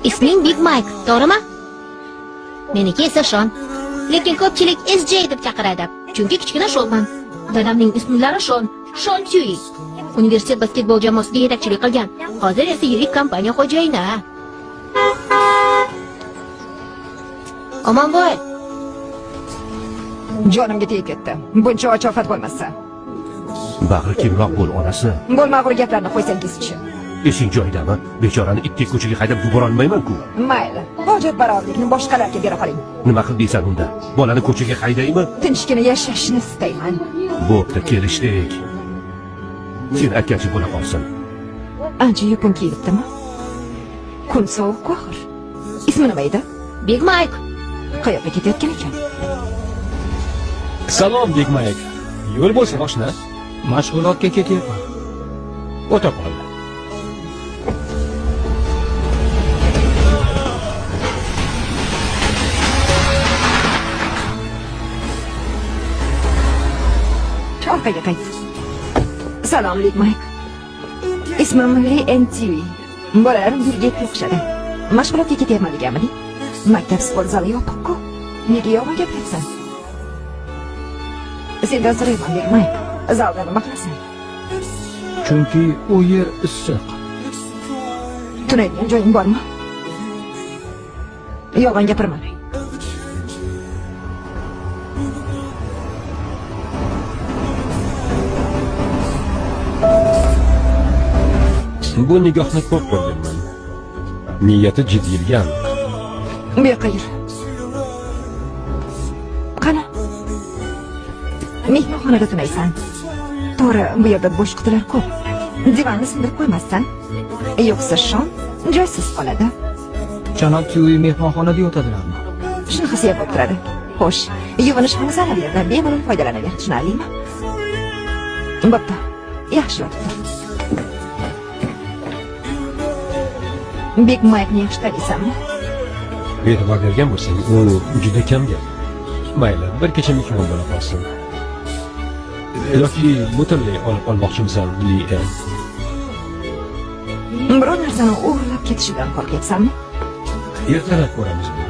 Isming Big Mike, to'g'rimi? Meniki esa Shon. Lekin ko'pchilik SJ deb chaqiradi, chunki kichkina Shonman. Dadamning ismlari Shon, Shon Tyui. Universitet basketbol jamoasiga yetakchilik qilgan. Hozir esa yirik kompaniya xo'jayini. Omon bo'l. Jonimga tegib ketdi. Buncha och-ofat bo'lmasa. Bag'ri kengroq bo'l, onasi. Bo'lmag'ur gaplarni qo'ysangizchi. Esing joyidami? Bechorani itdek ko'chaga haydab yubora olmayman-ku. Mayli, hojat barobarlikni boshqalarga bera qoling. Nima qil deysan unda? Bolani ko'chaga haydaymi? Tinchgina yashashni istayman. Bo'pti, kelishdik. Sen aytgancha bo'la qolsin. Ancha yupun kiyibdimi? Kun sovuq axir. Ismi nima edi? Big Mike. Qayoqqa ketayotgan ekan? Salom Big Mike. Yo'l bo'lsin, oshna. Mashg'ulotga ketyapman. O'ta qol. Orqaga qayt. Salom Big Mike. Ismim Li Entiwi. Bolalarim Bill Gatesga o'xshadi. Mashg'ulotga ketyapman deganmiding? Maktab sport zali yopiq-ku. Nega yolg'on gapiryapsan? Sendan so'rayman Big Mike. Zalda nima qilasan? Chunki u yer issiq. Tunaydigan joying bormi? Yolg'on gapirma. Bu nigohni ko'p ko'rganman. Niyati jiddiyligiga aniq. Bu yoqqa yur. Qani? Mehmonxonada tunaysan. To'g'ri, bu yerda bo'sh qutilar ko'p. Divanni sindirib qo'ymassan. Yo'qsa Shon joysiz qoladi. Janob Tyui mehmonxonada yotadilarmi? Shunaqasi ham bo'lib turadi. Xo'sh, yuvinish xonasi ana bu yerda, bemalol foydalanaver, tushunarlimi? Bo'pti. Yaxshi yotib tur. Big Mike'ni yaxshi taniysanmi? E'tibor bergan bo'lsang, u juda kam gap. Mayli, bir kecha mehmon bo'la qolsin. Yoki butunlay olib qolmoqchimisan, Li En? Biror narsani o'g'irlab ketishidan qo'rqyapsanmi? Ertalab ko'ramiz buni.